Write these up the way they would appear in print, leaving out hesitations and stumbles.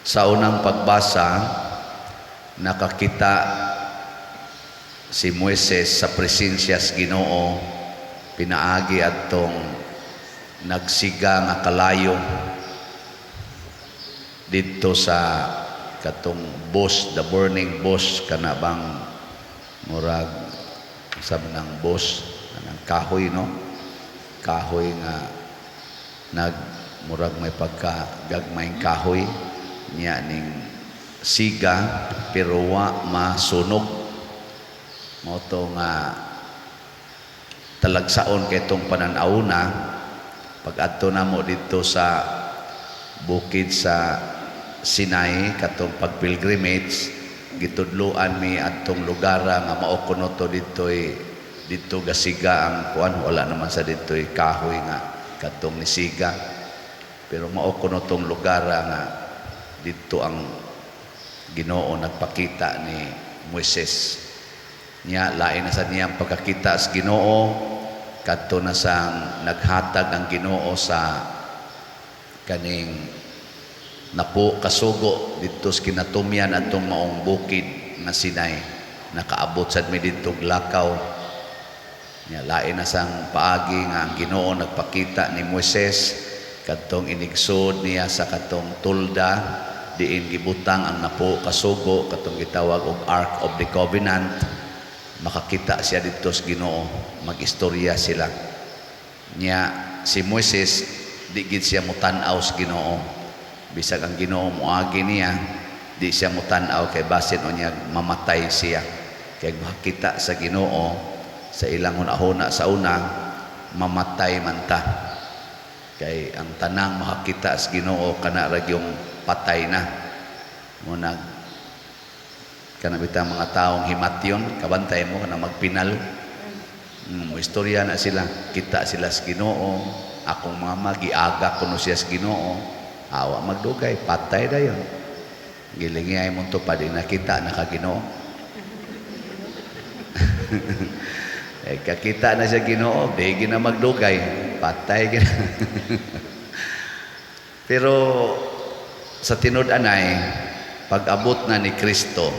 Sa unang pagbasa, nakakita si Moises sa presensya sa Ginoo pinaagi adtong nagsiga nga kalayo didto sa katong bush, the burning bush, kana bang murag sa ng bush kanang kahoy, no, kahoy nga nag murag may pagka gagmayng kahoy niya ning siga pero wa masunog. Mao to nga talagsaon kay itong panan-awna pag adto namo didto sa bukid sa Sinai, katong pag pilgrimage, gitudloan mi adtong lugar nga mao kuno to didtoy didto gasiga ang kuan. Wala naman sa didtoy kahoy nga kadtong nisiga, pero mao kuno tong lugar nga didto ang Ginoo nagpakita ni Moises. Nya lain na sa niyang pagkakita sa Ginoo kadto na sang naghatag ang Ginoo sa kaning napo kasugo didto sa kinatumyan adtong maong bukid nga Sinai. Nakaabot sad mi didto lakaw. Nya lain na sang paagi nga ang Ginoo nagpakita ni Moises kadtong inigsod niya sa katong tulda diin gibutang ang napo kasugo, katong gitawag og Ark of the Covenant. Makakita siya didto sa Ginoo, magistorya sila. Nya si Moises, di gid siya mutan-aw sa Ginoo. Bisag ang Ginoo moagi niya, di siya mutan-aw kay basin unya mamatay siya, kay makakita sa Ginoo, sa ilang hunahuna sa una, mamatay man ta, kay ang tanang makakita sa Ginoo kana ra gyung patay na. Mo nag kana bitang mga taong himatyon, kabantay mo kana magpinal, istorya na sila, kita sila sa Ginoo. Akong mama, giaga kuno siya sa Ginoo. Awa magdugay, patay dayon. Gilingi mo to pa di nakita na ka Ginoo. Eh, kakita na siya Ginoo, di gina magdugay, patay gina. Pero sa tinud-anay, pag-abot na ni Kristo,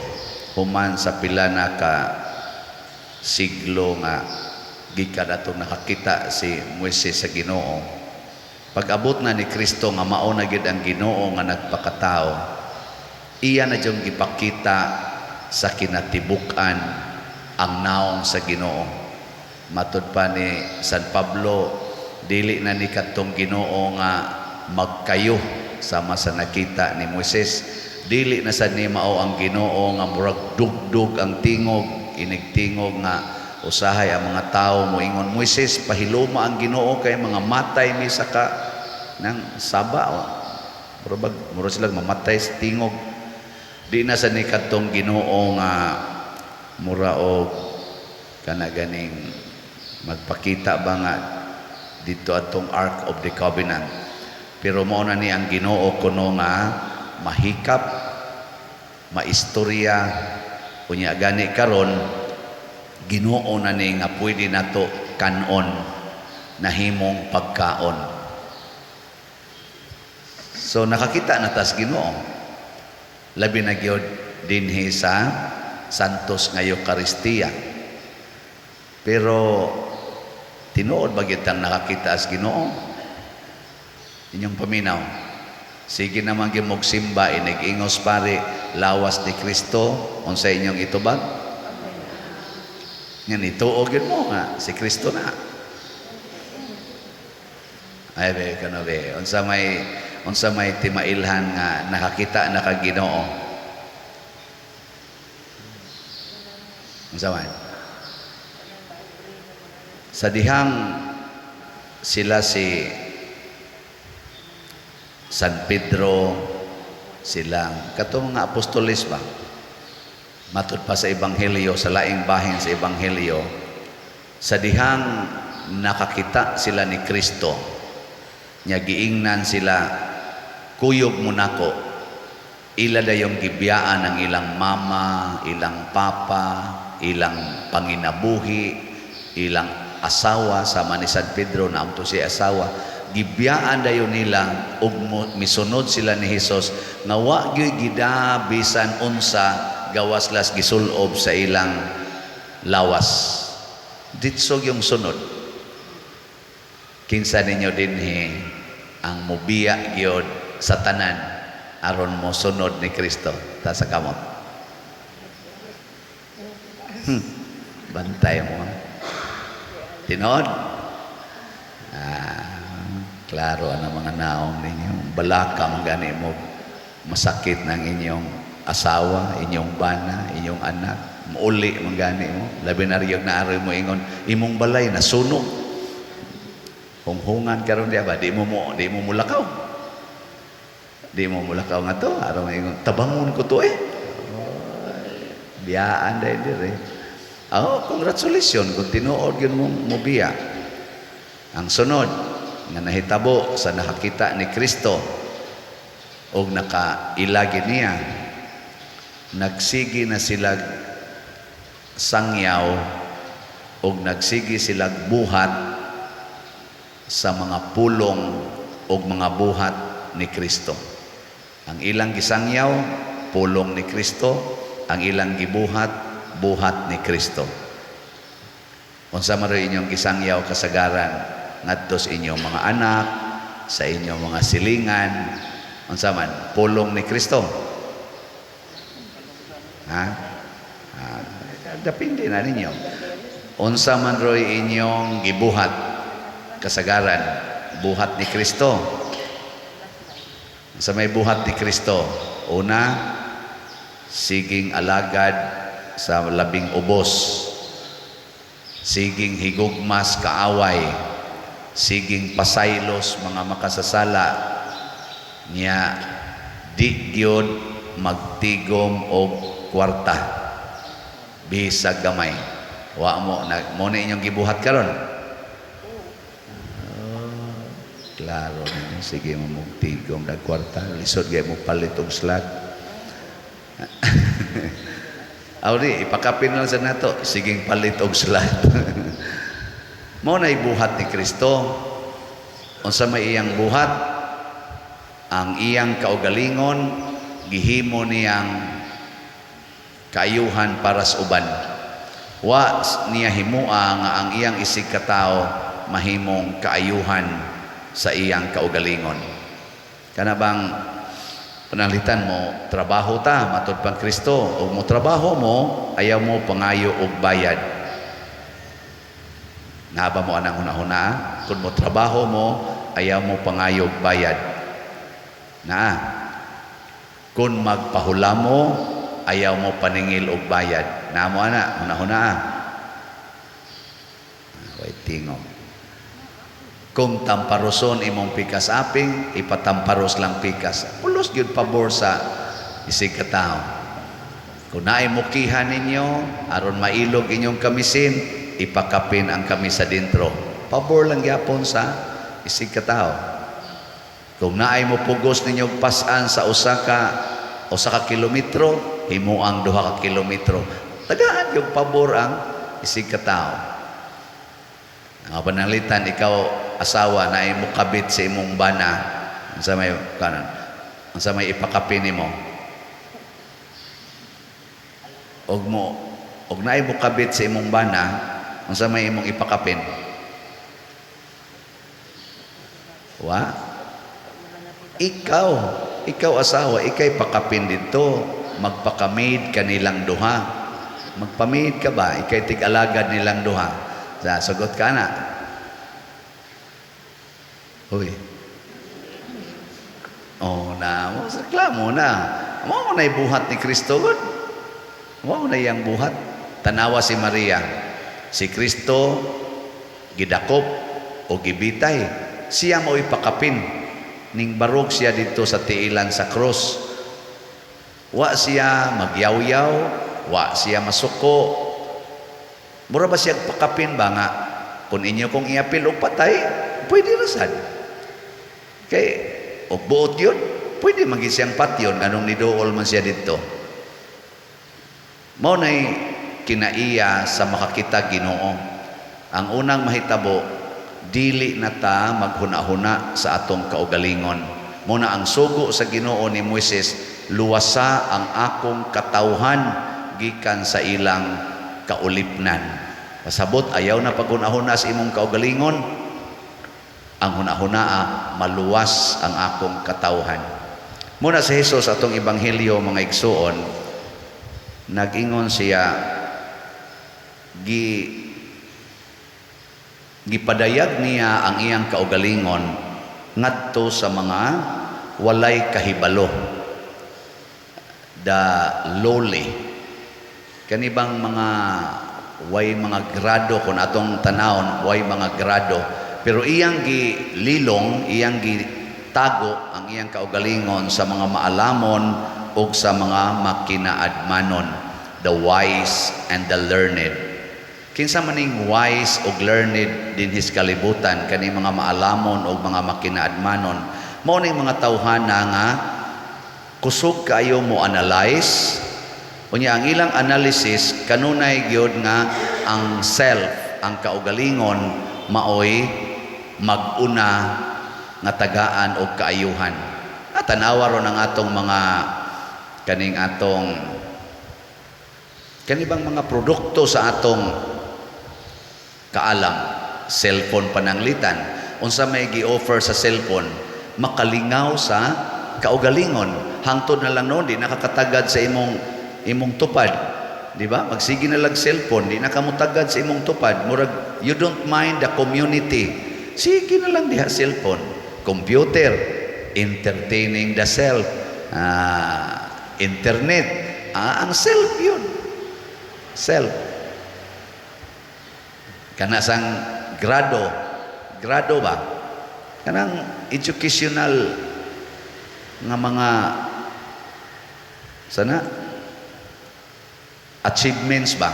human sa pila na ka siglo nga gikan atong nakakita si Moises sa Ginoo, pag-abot na ni Kristo nga mao na gyud ang Ginoo nga nagpakatao, iya na diyong gipakita sa kinatibuk-an ang naong sa Ginoo. Matud pa ni San Pablo, dili na ni kadtong Ginoo nga magkayo sama sa nakita ni Moises. Dili na sad ni mao ang Ginoo nga murag dugdug ang tingog, inigtingog nga usahay ang mga tao moingon, "Moises, pahiloma ang Ginoo kay mga matay mi sa ka nang saba." O murag murag sila mamatay sa tingog. Di na sa ni kadtong Ginoo nga mura og kana ganing magpakita ba nga dito atong Ark of the Covenant, pero mao na ni ang Ginoo kuno nga mahikap, maistorya. Unya gani karon, Ginoo na ni nga pwede nato kanon, nahimong pagkaon. So nakakita na tas Ginoo, labi na gyud dinhi sa Santos nga Eukaristiya. Pero tinuod ba gyud tang nakakita sa Ginoo? Inyong paminaw. Sige naman gyud mog simba, inig-ingos pare, "Lawas ni Kristo," unsa inyong itubag? Nga nituo gyud mo nga si Kristo na. Ay be kano be, unsa may timailhan nga nakakita na kag Ginoo? Unsa man? Sa dihang sila si San Pedro, silang katong mga apostoles ba, matud pa sa ebanghelyo, sa laing bahin sa ebanghelyo, sa dihang nakakita sila ni Kristo nya giingnan sila, "Kuyog mo nako," ila dayong gibiyaan ang ilang mama, ilang papa, ilang panginabuhi, ilang asawa, sama ni San Pedro na amto si asawa. Gibiyaan dayon nila ug misunod sila ni Hesus nga wa gyud gida bisan unsa gawas las gisulob sa ilang lawas. Ditso yung sunod. Kinsa ninyo dinhi ang mubiya gyud sa tanan aron mo sunod ni Kristo? Ta sa kamot. Bantay mo. Tinod? Ah, klaro ang mga naong ninyo. Balaka man gani mo, masakit ng inyong asawa, inyong bana, inyong anak. Muuli man gani mo. Labi na riyog na aroy mo ingon, imong balay nasunog. Hunghungan karon diya ba, di mo mulakaw. Di mo mulakaw nga to, aron ingon, tabangon ko to eh. Oy, biyaan dahil dire. Oh, congratulations kung tinuod yun mo mobiya. Ang sunod nga nahitabo sa nakakita ni Kristo og nakailagi niya, nagsigi na sila sangyaw og nagsigi sila buhat sa mga pulong og mga buhat ni Kristo. Ang ilang gisangyaw, pulong ni Kristo. Ang ilang gibuhat, buhat ni Kristo. Unsa man ro'y inyong gisangyaw kasagaran ngadto sa inyong mga anak, sa inyong mga silingan, unsa man? Pulong ni Kristo. Ha? Ah, depende na ninyo. Unsa man ro'y inyong gibuhat kasagaran, buhat ni Kristo. Sa may buhat ni Kristo, una, siging alagad sa labing ubos, siging higugmas kaaway, siging pasaylos mga makasasala niya, di gyud magtigom og kwarta bisag gamay. Wa mo na mo na inyong gibuhat karon. Oh, klaro ninyo, sige mo magtigom dag kwarta, lisod gay mo palit og slot. Awri, ipakapin lang sa nato, siging palit og slot. Mao na buhat ni Kristo. Unsa may iyang buhat? Ang iyang kaugalingon gihimo niyang kaayuhan para sa uban. Wa niya himua nga ang iyang isig katao mahimong kaayuhan sa iyang kaugalingon. Kana bang pananglitan mo trabaho ta matud pang Kristo ug mo trabaho mo, ayaw mo pangayo og bayad. Naa ba mo anang hunahuna? Kung mo trabaho mo, ayaw mo pangayo og bayad. Naa. Kung magpahula mo, ayaw mo paningil og bayad. Naa mo ana hunahuna? Way tingog. Kung tamparoson imong pikas aping, ipatamparos lang pikas. Pulos gyud pabor sa isig katao. Kung naay mukihan ninyo, aron mailog inyong kamisin, ipakapin ang kamisa dintro. Pabor lang gyapon sa isig katao. Kung naay mo pugos ninyo pasan sa usa ka kilometro, himuang 2 ka kilometro. Tagaan yung pabor ang isig katao. Ang pananglitan, ikaw asawa na mo kabit sa imong bana, unsa may kanan, unsa may ipakapin nimo? Og mo og naay mo kabit sa imong bana, unsa may imong ipakapin? Wa? Ikaw, ikaw asawa, ikay pakapin dito, magpakamid kanilang duha. Magpamid ka ba? Ikay tig-alagad nilang duha. Sa sagot ka na. Uy. Oh, na, mo reklamo na. Mao na buhat ni Kristo gud. Mao na iyang buhat. Tanawa si Maria. Si Kristo gidakop o gibitay. Siya mo ipakapin. Ning barog siya dito sa tiilan sa cross. Wa siya magyawyaw, wa siya masuko. Mura ba siya pakapin ba nga kung inyo kong iapil og patay, pwede ra sad. Kay og buot yun, pwede man gyud siyang patyon anong niduol man siya didto. Mao nay kinaiya sa makakita Ginoo. Ang unang mahitabo, Dili na ta maghuna-huna sa atong kaugalingon. Muna ang sugo sa Ginoo ni Moises, "Luwasa ang akong katawhan gikan sa ilang kaulipnan." Pasabot, ayaw na paghuna-huna sa imong kaugalingon. Ang huna-hunaa, maluwas ang akong katawhan. Muna si Jesus, atong ebanghelyo, mga igsuon, nag-ingon siya, gipadayag niya ang iyang kaugalingon ngadto sa mga walay kahibalo, the lowly, kanibang mga way mga grado. Kung atong tanawon, way mga grado, pero iyang gililong, iyang gitago ang iyang kaugalingon sa mga maalamon ug sa mga makinaadmanon, the wise and the learned. Kinsa maning wise ug learned dinhi sa kalibutan, kani mga maalamon ug mga makinaadmanon? Mao ning mga tawhana nga kusog kaayo mo analyze. Unya ang ilang analysis kanunay gyud nga ang self, ang kaugalingon, maoy mag-una nga tagaan og kaayuhan. At tanawa ron ang atong mga kaning atong kanibang mga produkto sa atong kaalam, cellphone pananglitan. Unsa may gi-offer sa cellphone? Makalingaw sa kaugalingon. Hangtod na lang noon di nakakatagad sa imong tupad, di ba? Magsige na lang cellphone, di na kamutagad sa imong tupad. Murag you don't mind the community, sige na lang diha cellphone. Computer, entertaining the self. Internet, ang self yun, self. Kana sang grado, grado ba, kanang educational nga mga sana achievements ba.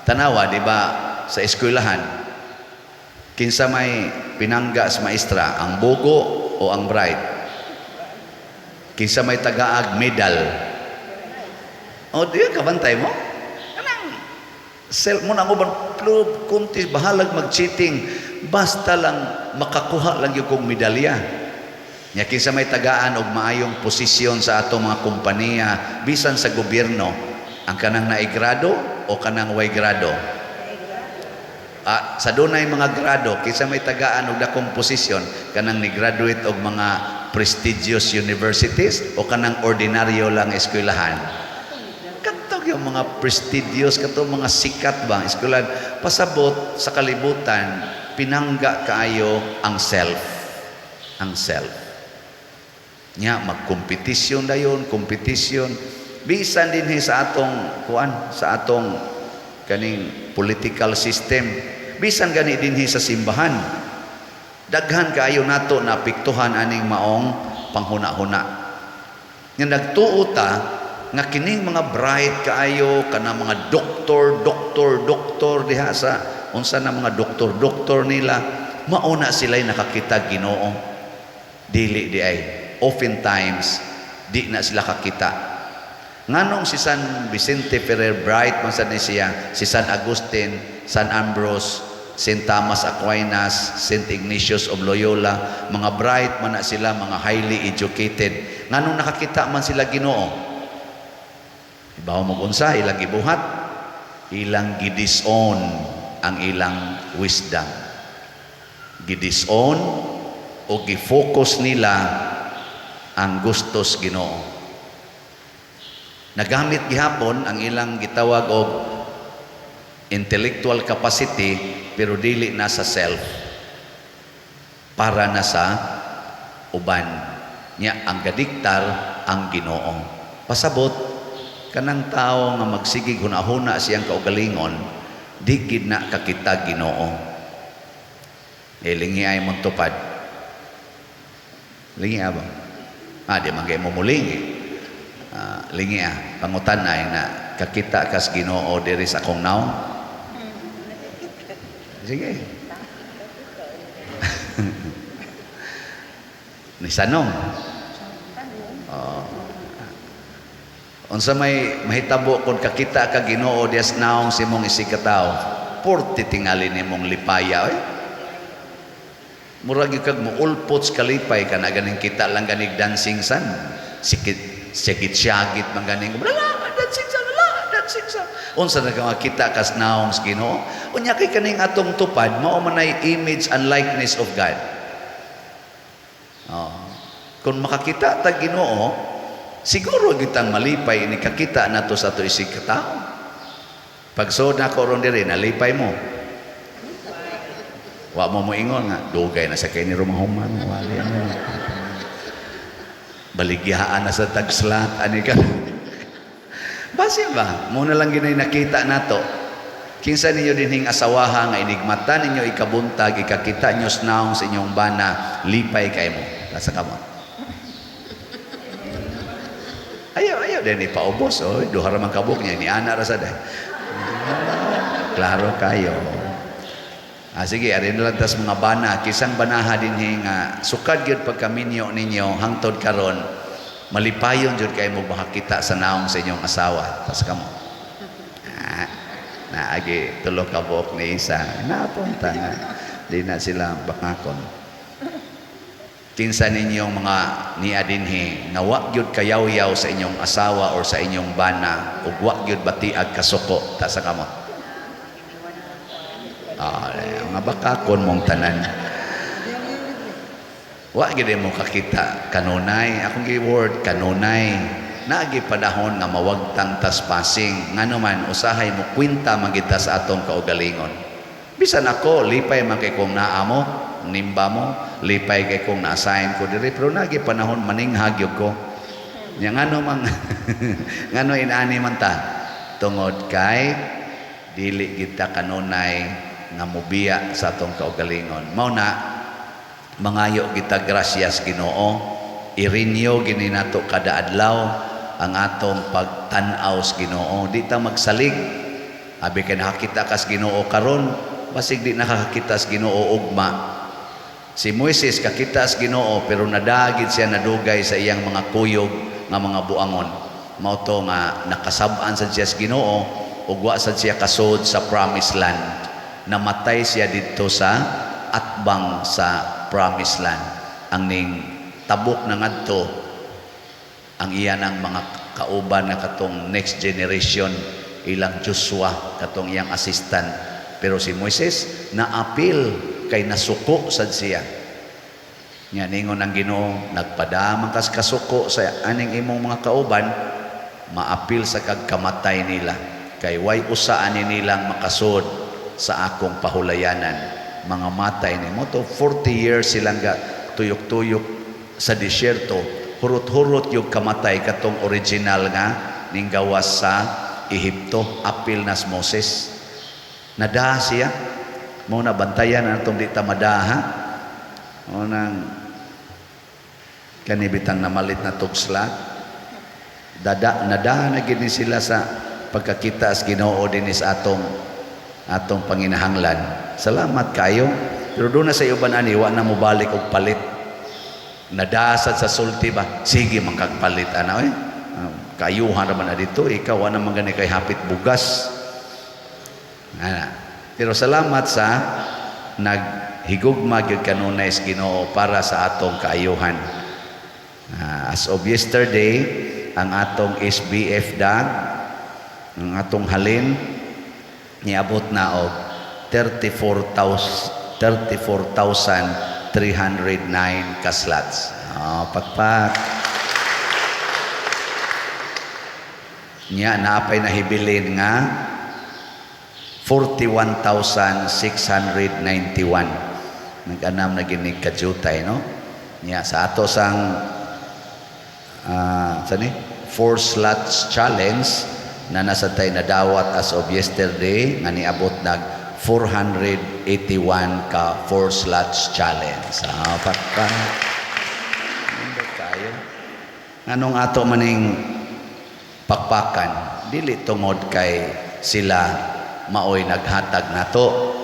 Tanawa, di ba, sa eskwelahan, kinsa may pinangga sa maestra, ang bugo o ang bright? Kinsa may tagaag medal? O di kabantay mo kanang self mo na uban club kunti, bahalag mag-cheating, basta lang makakuha lang yung kong medalya nya. Kinsa may tagaan og maayong posisyon sa atong mga kompanya, bisan sa gobyerno, ang kanang naigrado o kanang way grado? Sa dunay mga grado, kinsa may tagaan og dakong posisyon, kanang ni graduate og mga prestigious universities o kanang ordinaryo lang eskwelahan? Katong yung mga prestigious, katong mga sikat ba eskwelahan. Pasabot, sa kalibutan, pinangga kaayo ang self, ang self. Nya magkompetisyon dayon, kompetisyon bisan dinhi sa atong kuan, sa atong kaning political system, bisan gani dinhi sa simbahan. Daghan kaayo nato na apektuhan aning maong panghuna-huna nga nagtuo ta nga kining mga bright kaayo, kana mga doktor, doktor, doktor diha sa unsa na mga doktor, doktor nila, mauna sila'y nakakita Ginoo. Dili di ay. Oftentimes di na sila kakita. Nganong si San Vicente Ferrer, bright man sad ni siya, si San Agustin, San Ambrose, Saint Thomas Aquinas, Saint Ignatius of Loyola, mga bright man na sila, mga highly educated, nganong nakakita man sila Ginoo? Ibaw mo unsa ilang gibuhat? Ilang gidisown ang ilang wisdom. Gidisown o gi-focus nila ang gustos Ginoo. Nagamit gihapon ang ilang gitawag og intellectual capacity, pero dili na sa self, para na sa uban. Nya ang gadiktar ang Ginoo. Pasabot, kanang tao nga magsigig hunahuna siyang kaugalingon, di gid na kakita Ginoo. Eh, lingi ay mong tupad. Lingi ba? Di man kay mo mulingi. Lingi pangutan ay na kakita kas Ginoo diri sa akong naong. Sige. Ni sanong. Oh. Unsa may mahitabo kung kakita ka Ginoo dias naong si mong isigkatawo? Porti tingali nimong lipaya oy. Murag gyud kag muulpot sa kalipay kana ganing kita lang ganig dancing san. Sikit sikit syagit man ganing wala dancing san, wala dancing san. Unsa na ka makita kas naong sa Ginoo? Unya kay kaning atong tupad mao man ay image and likeness of God. Oh. Kung makakita ta Ginoo, siguro gitang malipay ni kakita nato sa ato isig katao. Pagsuod nako ron diri, nalipay mo. Wa mo moingon nga dugay na sa kay ni rumahuman, wali ano. Baligyaan na sa tagslat ani ka. Basin ba? Muna lang ginay nakita nato. Kinsa ninyo dinhing asawaha nga inigmata ninyo ikabuntag, ikakita nyo sa naong sa inyong bana, lipay kay mo. Nasa kamot. Ayaw, ayaw din ipaubos. Oh, duha ra man kabuk niya, ni ana ra sa day. Klaro kayo. Ah, sige, ari na lang tas mga bana. Kisang banaha dinhi nga sukad gyud pagkaminyo ninyo hangtod karon, malipayon jud kay mo makakita sa naong sa inyong asawa. Tas kamo. Ah, naagi tulo ka buok ni isa. Napunta na. Di na sila bakakon. Kinsa ninyong mga nia dinhi nga wa gyud kayawyaw sa inyong asawa or sa inyong bana ug wa gyud batiag kasuko, ta sa kamot. Ah, mga bakakon mong tanan. Wa gyud mo kakita kanunay. Akong gi-word kanunay. Naagi panahon nga mawagtang tas pasing. Ngano man usahay mo kwenta man gid ta sa atong kaugalingon. Bisan ako lipay man kay kung naa mo, nimba mo, lipay kay kung na-assign ko diri, pero naagi panahon maninghag gyud ko. Nya ngano man ngano inani man ta tungod kay dili kita kanunay nga mobiya sa atong kaugalingon. Mao na mangayo kita grasyas Ginoo, i-renew gini nato kada adlaw ang atong pagtan-aw sa Ginoo. Di ta magsalig. Abi kay nakakita kas Ginoo karon, basig di nakakita sa Ginoo ugma. Si Moises kakita sa Ginoo pero nadagid siya nadugay sa iyang mga kuyog nga mga buangon. Mao to nga nakasab-an sad siya sa Ginoo ug wa sad siya kasud sa promised land. Namatay siya didto sa atbang sa promised land. Ang ning tabok na ngadto ang iya ng mga kauban nga katong next generation, ilang Joshua katong iyang assistant. Pero si Moises naapil kay nasuko sad siya. Nya ningon ang Ginoo, nagpadamang kas kasuko sa aning imong mga kauban, maapil sa kagkamatay nila kay way usa ani nilang makasud sa akong pahulayanan. Mga matay ni mo to 40 years silang ga tuyok-tuyok sa disyerto, hurot-hurot yung kamatay katong original nga ning gawas sa Ehipto. Apil nas Moses, nadaha siya. Mo na bantayan na atong di ta madaha. Mo nang kanibitang namalit na tugslat dada, nadaha na gid ni sila sa pagkakita sa Ginoo dinhi sa atong atong panginahanglan. Salamat kayo. Pero doon na sa uban ani wa na mobalik og palit. Nadasad sa sulti ba? Sige man kag palit ana oy. Kayuhan raman na dito, ikaw wa naman gani kay hapit bugas. Ana. Pero salamat sa naghigugma gyud kanunay sa Ginoo para sa atong kaayuhan. As of yesterday, ang atong SBF dag, ang atong halin niabot na og 34,000 34,309 ka slots. Oh, pakpak. Nya naapay nahibilin nga 41,691. Nag-anam na gini kajutay, no? Nya sa ato sang sani? Four slots challenge na nasa tay nadawat as of yesterday nga niabot nag 481 ka four slots challenge. Ah, pakpak. Nindot kayo. Anong ato maning pakpakan? Dili tungod kay sila maoy naghatag nato,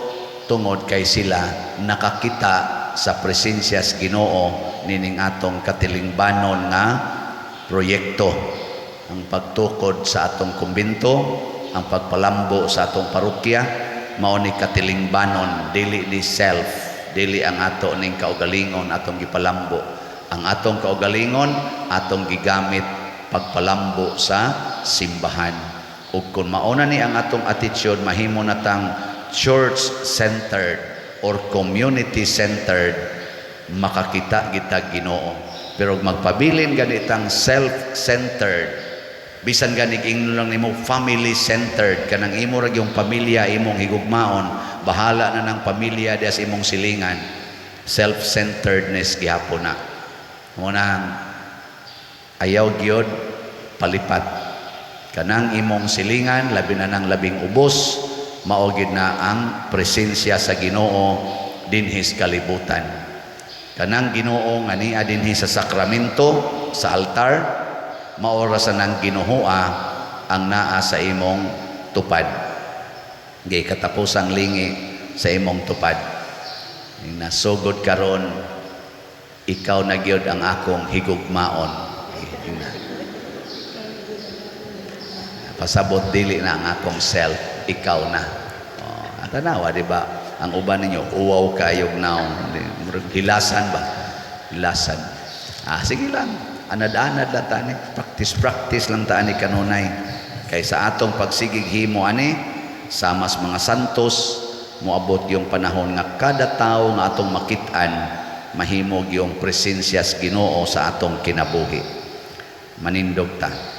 tungod kay sila nakakita sa presensya sa Ginoo nining atong katilingbanon nga proyekto, ang pagtukod sa atong kumbento, ang pagpalambo sa atong parokya, mao ni katilingbanon, dili ni self, Dili ang ato ning kaugalingon atong gipalambo. Ang atong kaugalingon atong gigamit pagpalambo sa simbahan. Ug kung mauna ni ang atong attitude, mahimo natang church-centered or community-centered, makakita kita Ginoo. Pero magpabilin ganitang self-centered, bisan gani ingnon lang nimo family-centered, kanang imo ra yung pamilya imong higugmaon, bahala na ng pamilya diya sa imong silingan, self-centeredness gihapon na. Munang ayaw gyud palipat. Kanang imong silingan, labi na nang labing ubos, mao gid na ang presensya sa Ginoo dinhi sa kalibutan. Kanang Ginoo nga niya dinhi sa sakramento, sa altar, mao ra sa nang Ginoo ang naa sa imong tupad. Gay katapusang lingi sa imong tupad. Nasugod karon, ikaw na gyud ang akong higugmaon. Ingna. Pasabot dili na ang akong self, ikaw na. Oh, tanawa, di ba? Ang uban ninyo, uwaw kayog naong. Murag hilasan ba? Hilasan. Ah, sige lang. Anad-anad lang ta ni. Practice, practice lang ta ni kanunay. Kay sa atong pagsigig himo ani, sama sa mga santos, moabot yung panahon nga kada tao nga atong makit-an, mahimog yung presensya sa Ginoo sa atong kinabuhi. Manindog ta.